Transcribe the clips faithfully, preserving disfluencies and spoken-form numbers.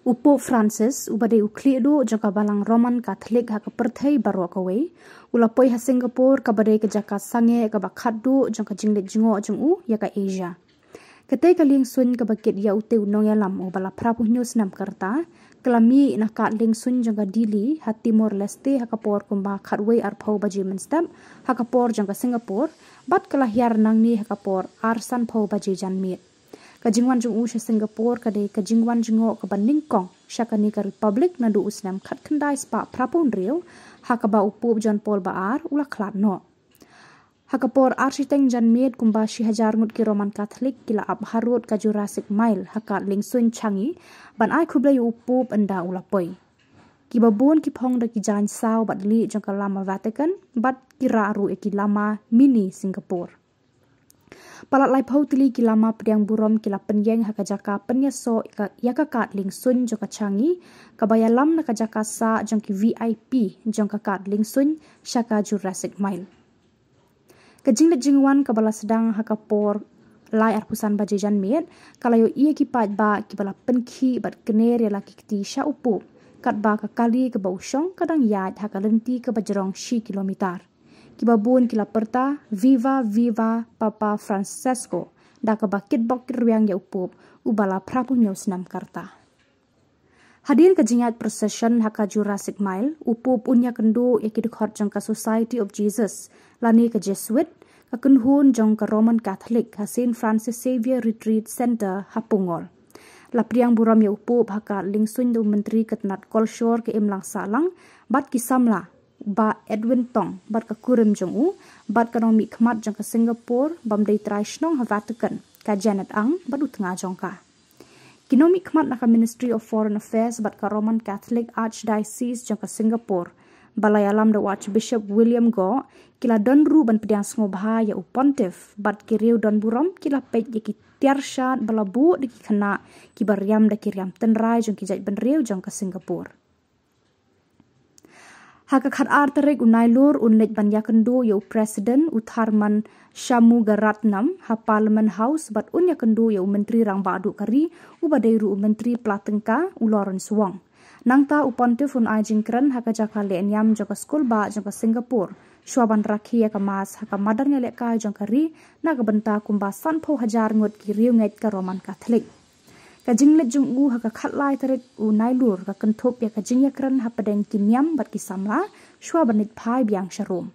U Pope Francis, uba dei u khlieh duh jong ka Balang Roman Catholic ha ka pyrthei baroh kawei, u la poi ha Singapore, kaba dei ka jaka sangeh kaba khatduh jong ka jingleit jngoh jong u ïa ka Asia. Katei ka liengsuiñ kaba kit ïa utei u nongïalam uba la phra phew hynñiew snem ka rta, ka la mih na ka liengsuiñ jong ka Dili ha Timor Leste ha ka por kumba khatwei arphew baje mynstep ha ka por jong ka Singapore, bad ka la hiar nangne ha ka por ar sanphew baje janmiet. Ka jingwan jong u sha Singapore ka dei ka jingwan jngoh kaba nyngkong sha kane ka Republic naduh u snem khatkhyndai spah phra phew hynriew, ha kaba u Pope John Paul ba ar u la khlad noh. Ha ka por ar shiteng janmiet, kumba shi hajar ngut ki Roman Catholic ki la ap harud ka Jurassic Mile ha ka liengsuiñ Changi, ban ai khublei ïa u Pope ynda u la poi. Kiba bun ki phong da ki jaiñ saw bad lieh jong ka lama Vatican, bad ki rah ruh ïa ki lama mini Singapore. Palat laiphew tylli ki lama pdiang burom ki la pynïeng ha ka jaka pynïasoh ïa ka, ïa ka kad liengsuiñ jong ka Changi, kaba ïalam na ka jaka sah jong ki V I P jong ka kad liengsuiñ sha ka Jurassic Mile. Ka jingleit jingwan kaba la sdang ha ka por lai arphew san baje janmiet, ka la ïohi ïa ki paidbah kiba la pynkhih bad kner ïa la ki kti sha u Pope, katba ka kali kaba u shong ka dang ïaid ha ka lynti kaba jrong shi kilometer. Kiba bun ki la pyrta, "Viva, viva, Papa Francesco," da kaba kitbok kitrwiang ïa u Pope, uba la phra phew hynñiew snem ka rta. Hadien ka jingïaid procession ha ka Jurassic Mile, u Pope un ïakynduh ïa ki dkhot jong ka Society of Jesus, lane ka Jesuit, ka kynhun jong ka Roman Catholic, ha Saint Francis Xavier Retreat Center ha Pungol. La pdiang burom ïa u Pope ha ka liengsuiñ da u Myntri ka tnat kolshor ka imlang sahlang, bad ki samla, Bah Edwin Tong, bad ka kurim jong u, bad ka nongmihkhmat jong ka Singapore, bym dei trai shnong ha Vatican, ka Janet Ang, bad u tnga jong ka. Ki nongmihkhmat na ka Ministry of Foreign Affairs bad ka Roman Catholic Archdiocese jong ka Singapore, ba la ïalam da u Archbishop William Goh, ki la don ruh ban pdiang sngewbha ïa u Pontiff, bad ki riew don burom ki la peit ïa ki tiar shad ba la buh da ki khynnah, kiba riam da ki riam tynrai jong ki jaitbynriew jong ka Singapore. Ha ka khatar tarik u Nailur un leit ban ïakynduh ïa u President u Tharman Shanmugaratnam ha Parliament House bad un ïakynduh ïa u Myntri Rangbah Duh ka ri uba dei ruh u Myntri Pla Tyngka u Lawrence Wong. Nangta u Pontiff un ai jingkren ha ka jaka lehniam jong ka skulbah jong ka Singapore, shwa ban rakhe ïa ka Mass ha ka madan ïalehkai jong ka ri na ka bynta kumba sanphew hajar ngut ki riewngeit ka Roman Catholic. Ka jingleit jong u ha ka khatlai tarik u Nailur ka kynthup ïa ka jingïakren hapdeng ki niam bad ki samla, shwa ban leit phai biang sha Rome.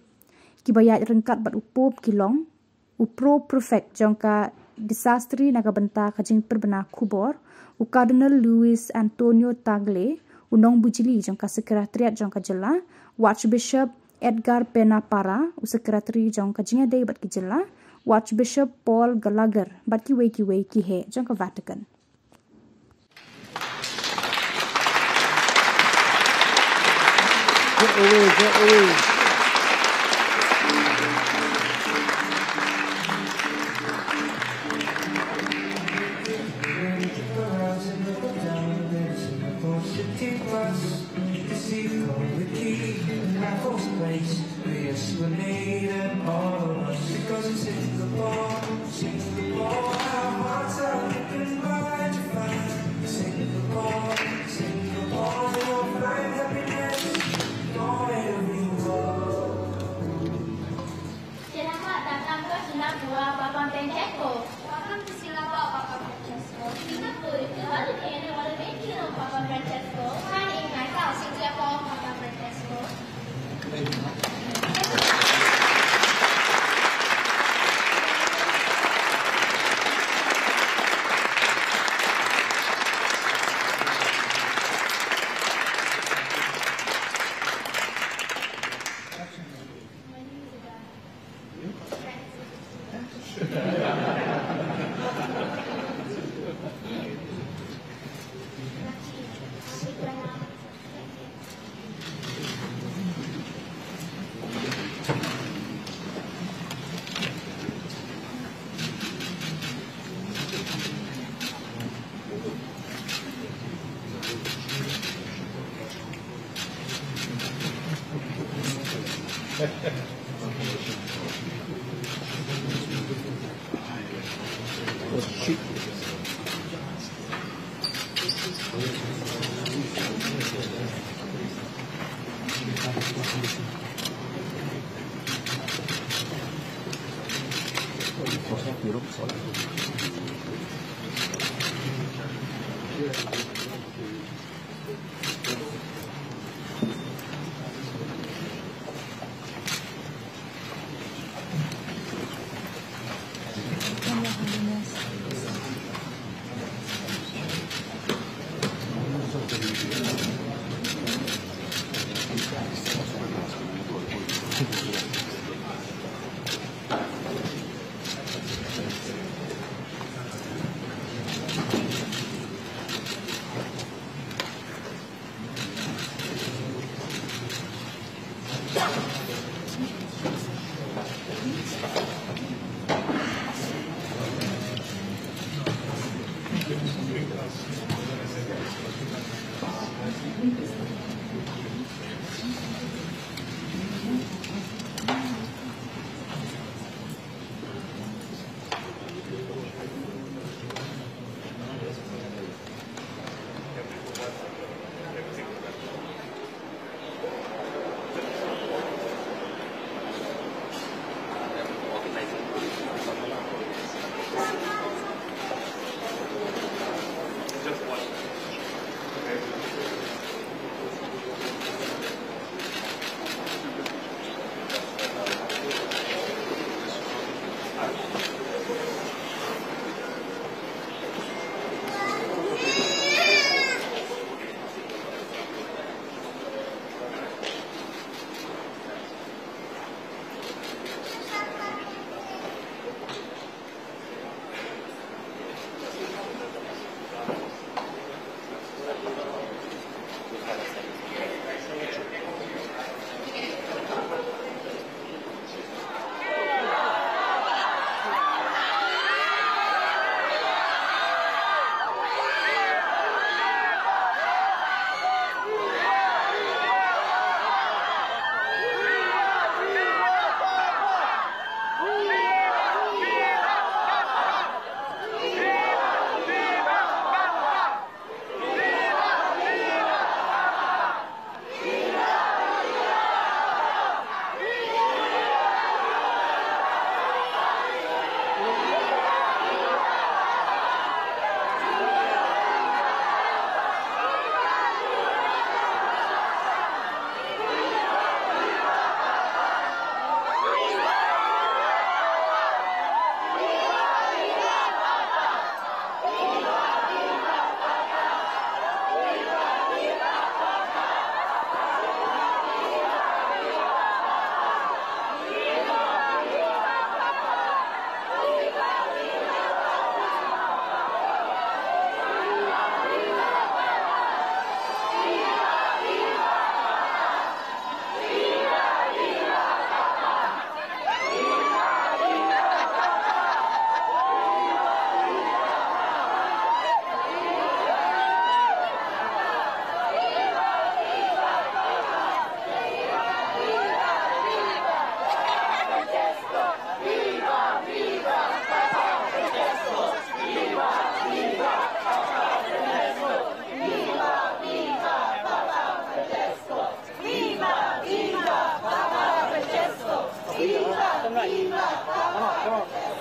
Kiba ïaid ryngkat bad u Pope ki long, u Pro Prefect jong ka Dicastry na ka bynta ka jingpynbna khubor, u Cardinal Luis Antonio Tagle, u nongbujli jong ka Secretariat jong ka jylla, u Archbishop Edgar Pena Para, u Secretary jong ka jingïadei bad ki jylla, u Archbishop Paul Gallagher, bad kiwei kiwei ki heh jong ka Vatican. Selamat datang ke Singapura, Papa Francesco. Welcome to Singapore, Papa Francesco. Singapore is the only thing I want to make you know, Papa Francesco. My name is Singapore, Papa Francesco.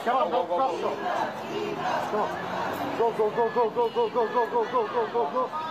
Come on, go, go, go. Go. Go, go, go, go.